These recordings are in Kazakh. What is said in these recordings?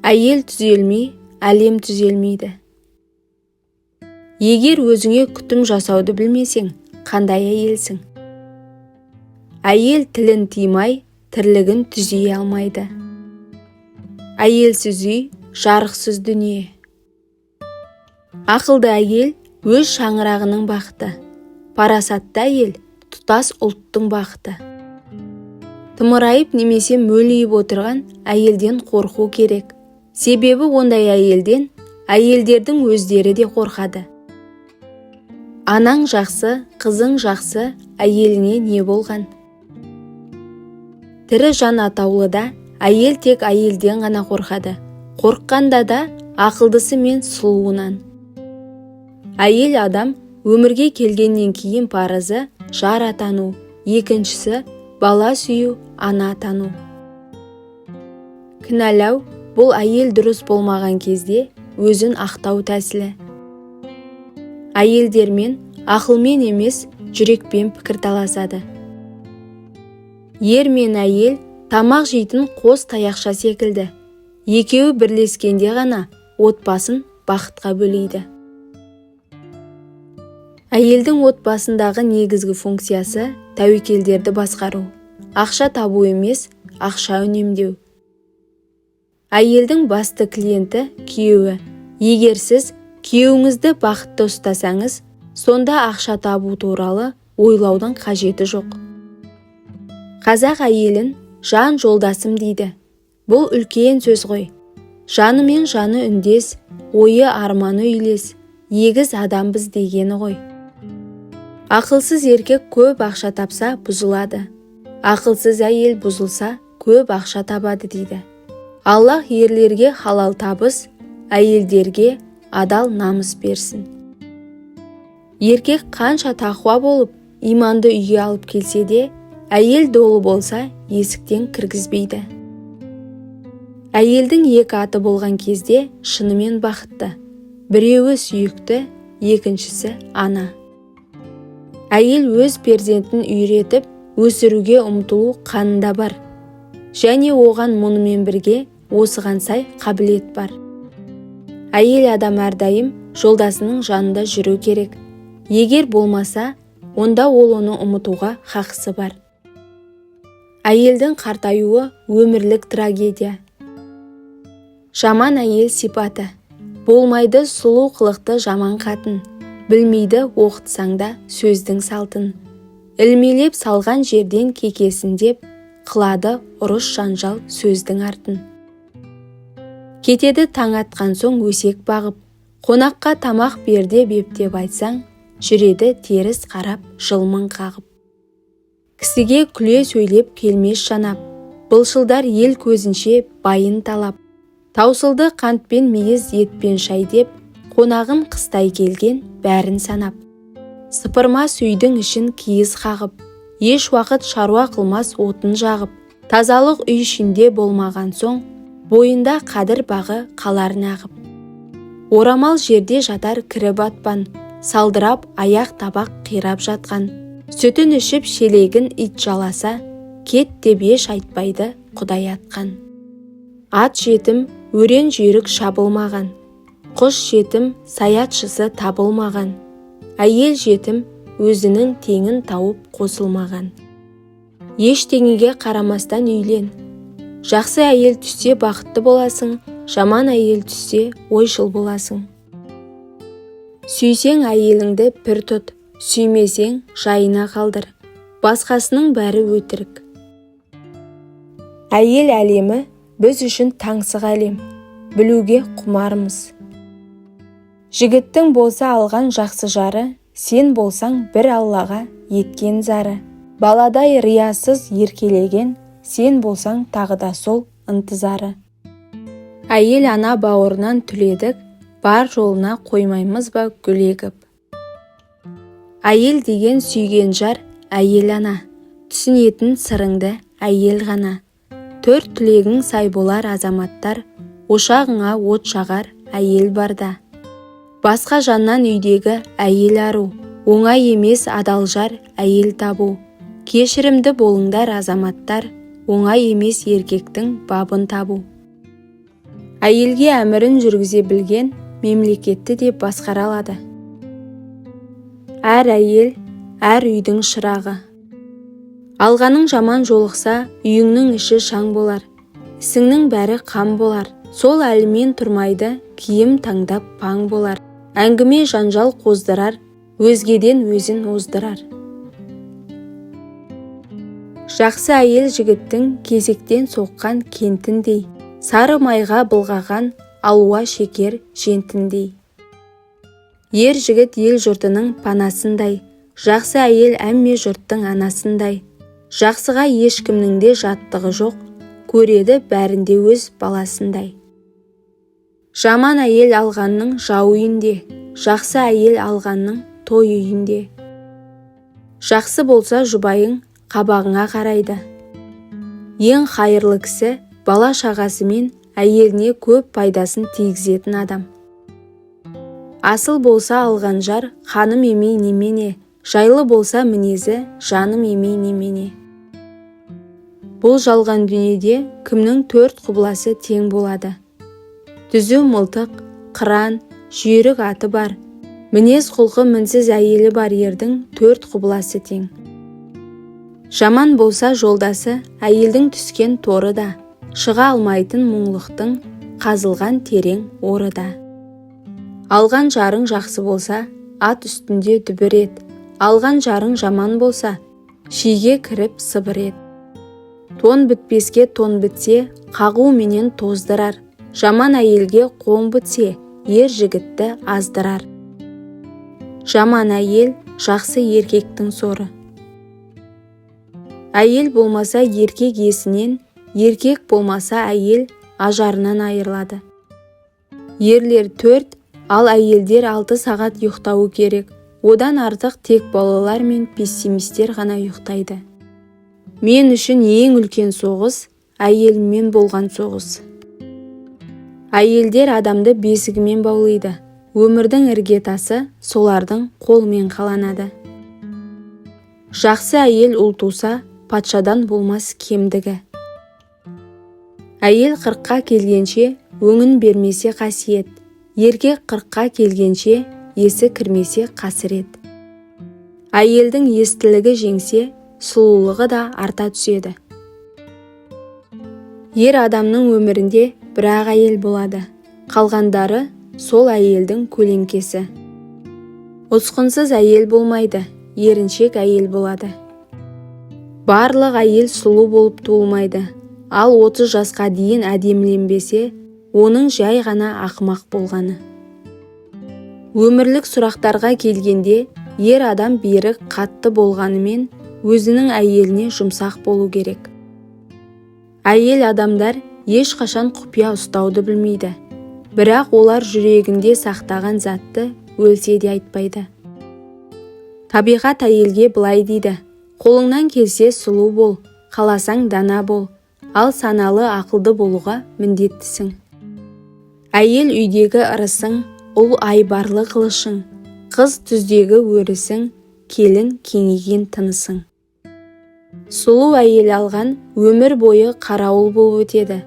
Әйел түзелмей, әлем түзелмейді. Егер өзіңе күтім жасауды білмесең, қандай әйелсің? Әйел тілін тыймай, тірлігін түзей алмайды. Әйелсіз үй – жарықсыз дүние. Ақылды әйел – өз шаңырағының бақыты, парасатты әйел – тұтас ұлттың бақыты. Тымырайып немесе мөлиіп отырған әйелден қорқу керек, себебі ондай әйелден әйелдердің өздері де қорқады. Анаң жақсы, қызың жақсы, әйеліңе не болған? Тірі жан атаулыда әйел тек әйелден ғана қорқады, қорыққанда да ақылдысы мен сұлуынан. Әйел адам өмірге келгеннен кейін парызы – жар атану, екіншісі – бала сүю, ана атану. Кінәлау – бұл әйел дұрыс болмаған кезде өзін ақтау тәсілі. Әйелдермен ақылмен емес, жүрекпен пікірталасады. Ер мен әйел тамақ жейтін қос таяқша секілді, екеуі бірлескенде ғана отбасын бақытқа бөлейді. Әйелдің отбасындағы негізгі функциясы – тәуекелдерді басқару, ақша табу емес, ақша үнемдеу. Әйелдің басты клиенті – күйеуі. Егер сіз күйеуіңізді бақытты ұстасаңыз, сонда ақша табу туралы ойлаудың қажеті жоқ. Қазақ әйелін «жан жолдасым» дейді. Бұл үлкен сөз ғой. Жанымен жаны үндес, ойы, арманы үйлес, егіз адамбыз дегені ғой. Ақылсыз еркек көп ақша тапса, бұзылады, ақылсыз әйел бұзылса, көп ақша табады дейді. Аллах ерлерге халал табыс, әйелдерге адал намыс берсін. Еркек қанша тақуа болып, иманды үйге алып келсе де, әйел долы болса, есіктен кіргізбейді. Әйелдің екі аты болған кезде шынымен бақытты: біреуі – сүйікті, екіншісі – ана. Әйел өз перзентін үйретіп өсіруге ұмтылу қанында бар және оған мұнымен бірге осыған сай қабілет бар. Әйел адам әрдайым жолдасының жанында жүру керек. Егер болмаса, онда ол оны ұмытуға хақысы бар. Әйелдің қартаюы – өмірлік трагедия. Жаман әйел сипаты: болмайды сұлу қылықты жаман қатын, білмейді оқытсаң да сөздің салтын, ілмелеп салған жерден кекесін деп, қылады ұрыс жанжал сөздің артын. Кетеді таң атқан соң өсек бағып, қонаққа тамақ бер деп ептеп айтсаң, жүреді теріс қарап, жылмың қағып. Кісіге күле сөйлеп келмес жанап, былшылдар ел көзінше байын талап. Таусылды қантпен мейіз, етпен шай деп, қонағын қыстай келген бәрін санап. Сыпырмас үйдің ішін киіз қағып, еш уақыт шаруа қылмас отын жағып. Тазалық үй ішінде болмаған соң, бойында қадір бағы қалар нағып? Орамал жерде жатар кірі батпан, салдырап аяқ табақ қирап жатқан. Сүтін ішіп, шелегін ит жаласа, кет деп еш айтпайды құдай атқан. Ат жетім, өрен жүйрік шабылмаған, құс жетім, саятшысы табылмаған, әйел жетім, өзінің теңін тауып қосылмаған. Ештеңеге қарамастан үйлен. Жақсы әйел түссе, бақытты боласың, жаман әйел түссе, ойшыл боласың. Сүйсең, әйеліңді пір тұт, сүймесең, жайына қалдыр, басқасының бәрі өтірік. Әйел әлемі біз үшін таңсық әлем, білуге құмармыз. Жігіттің болса алған жақсы жары, сен болсаң бір Аллаға еткен зары, баладай риясыз еркелеген, сен болсаң тағы да сол ынтызары. Әйел ана бауырынан түледік, бар жолына қоймаймыз ба гүл егіп? Әйел деген сүйген жар, әйел ана, түсінетін сырыңды әйел ғана. Төрт түлегің сай болар, азаматтар, ошағыңа от жағар әйел барда. Басқа жаннан үйдегі әйел ару. Оңай емес адал жар, әйел табу. Кешірімді болыңдар, азаматтар, оңай емес еркектің бабын табу. Әйелге әмірін жүргізе білген мемлекетті де басқара алады. Әр әйел әр үйдің шырағы. Алғаның жаман жолықса, үйіңнің іші шаң болар, ісіңнің бәрі қам болар. Сол әлімен тұрмайды, киім таңдап паң болар. Әңгіме жанжал қоздырар, өзгеден өзін оздырар. Жақсы әйел жігіттің кезектен соққан кентіндей, сары майға былғаған алуа шекер жентіндей. Ер жігіт ел жұртының панасындай, жақсы әйел әмме жұрттың анасындай. Жақсыға ешкімнің де жаттығы жоқ, көреді бәрінде өз баласындай. Жаман әйел алғанның жау үйінде, жақсы әйел алғанның той үйінде. Жақсы болса жұбайың қабағыңа қарайды. Ең қайырлы кісі бала-шағасымен әйеліне көп пайдасын тигізетін адам. Асыл болса алған жар қаным емей немене, жайлы болса мінезі жаным емей немене. Бұл жалған дүниеде кімнің төрт құбыласы тең болады? Түзу мылтық, қыран, жүйрік аты бар, мінез құлқы мінсіз әйелі бар ердің төрт құбыласы тең. Жаман болса жолдасы әйелдің түскен торы да, шыға алмайтын мұңлықтың қазылған терең оры да. Алған жарың жақсы болса, ат үстінде дүбір ет, алған жарың жаман болса, шиге кіріп сыбыр ет. Тон бітпеске тон бітсе, қағу менен тоздырар, жаман әйелге қоң бітсе, ер жігітті аздырар. Жаман әйел жақсы еркектің соры. Әйел болмаса еркек есінен, еркек болмаса әйел ажарынан айырылады. Ерлер 4, ал әйелдер 6 сағат ұйықтауы керек. Одан артық тек балалар мен пессимистер ғана ұйықтайды. Мен үшін ең үлкен соғыс әйеліммен болған соғыс. Әйелдер адамды бесігімен баулиды. Өмірдің іргетасы солардың қолымен қаланады. Жақсы әйел ұл туса, патшадан болмас кемдігі. Әйел 40-қа келгенше өңін бермесе қасиет, еркек 40-қа келгенше есі кірмесе қасірет. Әйелдің естілігі жеңсе, сұлулығы да арта түседі. Ер адамның өмірінде бір-ақ әйел болады, қалғандары сол әйелдің көлеңкесі. Ұсқынсыз әйел болмайды, еріншек әйел болады. Барлық әйел сұлу болып туылмайды, ал 30 жасқа дейін әдеміленбесе, оның жай ғана ақымақ болғаны. Өмірлік сұрақтарға келгенде, ер адам берік қатты болғанымен, өзінің әйеліне жұмсақ болу керек. Әйел адамдар ешқашан құпия ұстауды білмейді, бірақ олар жүрегінде сақтаған затты өлсе де айтпайды. Табиғат әйелге былай дейді: қолыңнан келсе сұлу бол, қаласаң дана бол, ал саналы ақылды болуға міндеттісің. Әйел үйдегі ырысың, ұл айбарлы қылышың, қыз түздегі өрісің, келін кеңейген тынысың. Сұлу әйел алған өмір бойы қарауыл болып өтеді,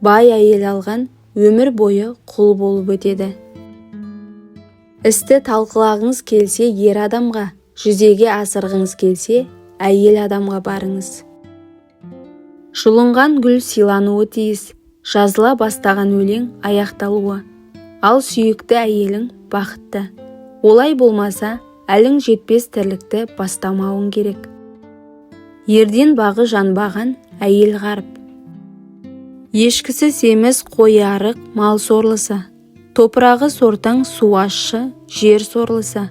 бай әйел алған өмір бойы құл болып өтеді. Істі талқылағыңыз келсе ер адамға, жүзеге асырғыңыз келсе әйел адамға барыңыз. Жұлынған гүл сыйлануы тиіс, жазыла бастаған өлең аяқталуы, ал сүйікті әйелің бақытты. Олай болмаса, әлің жетпес тірлікті бастамауың керек. Ерден бағы жанбаған әйел ғарып. Ешкісі семіз, қойы арық, мал сорлысы. Топырағы сортаң, су ащы, жер сорлысы.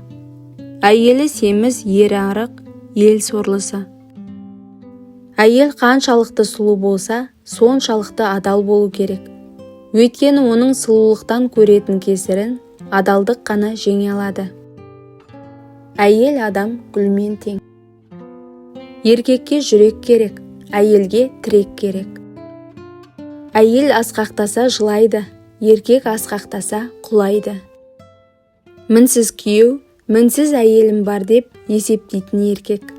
Әйелі семіз, ері арық, ел сорлысы. Әйел қаншалықты сұлу болса, соншалықты адал болу керек. Өйткені оның сұлулықтан көретін кесірін адалдық қана жеңе алады. Әйел адам гүлмен тең. Еркекке жүрек керек, әйелге тірек керек. Әйел асқақтаса жылайды, еркек асқақтаса құлайды. Мінсіз күйеу, мінсіз әйелім бар деп есептейтін еркек.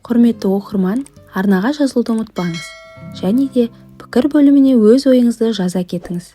Құрметті оқырман, арнаға жазылуды ұмытпаңыз. Және де Пікір бөліміне өз ойыңызды жаза кетіңіз.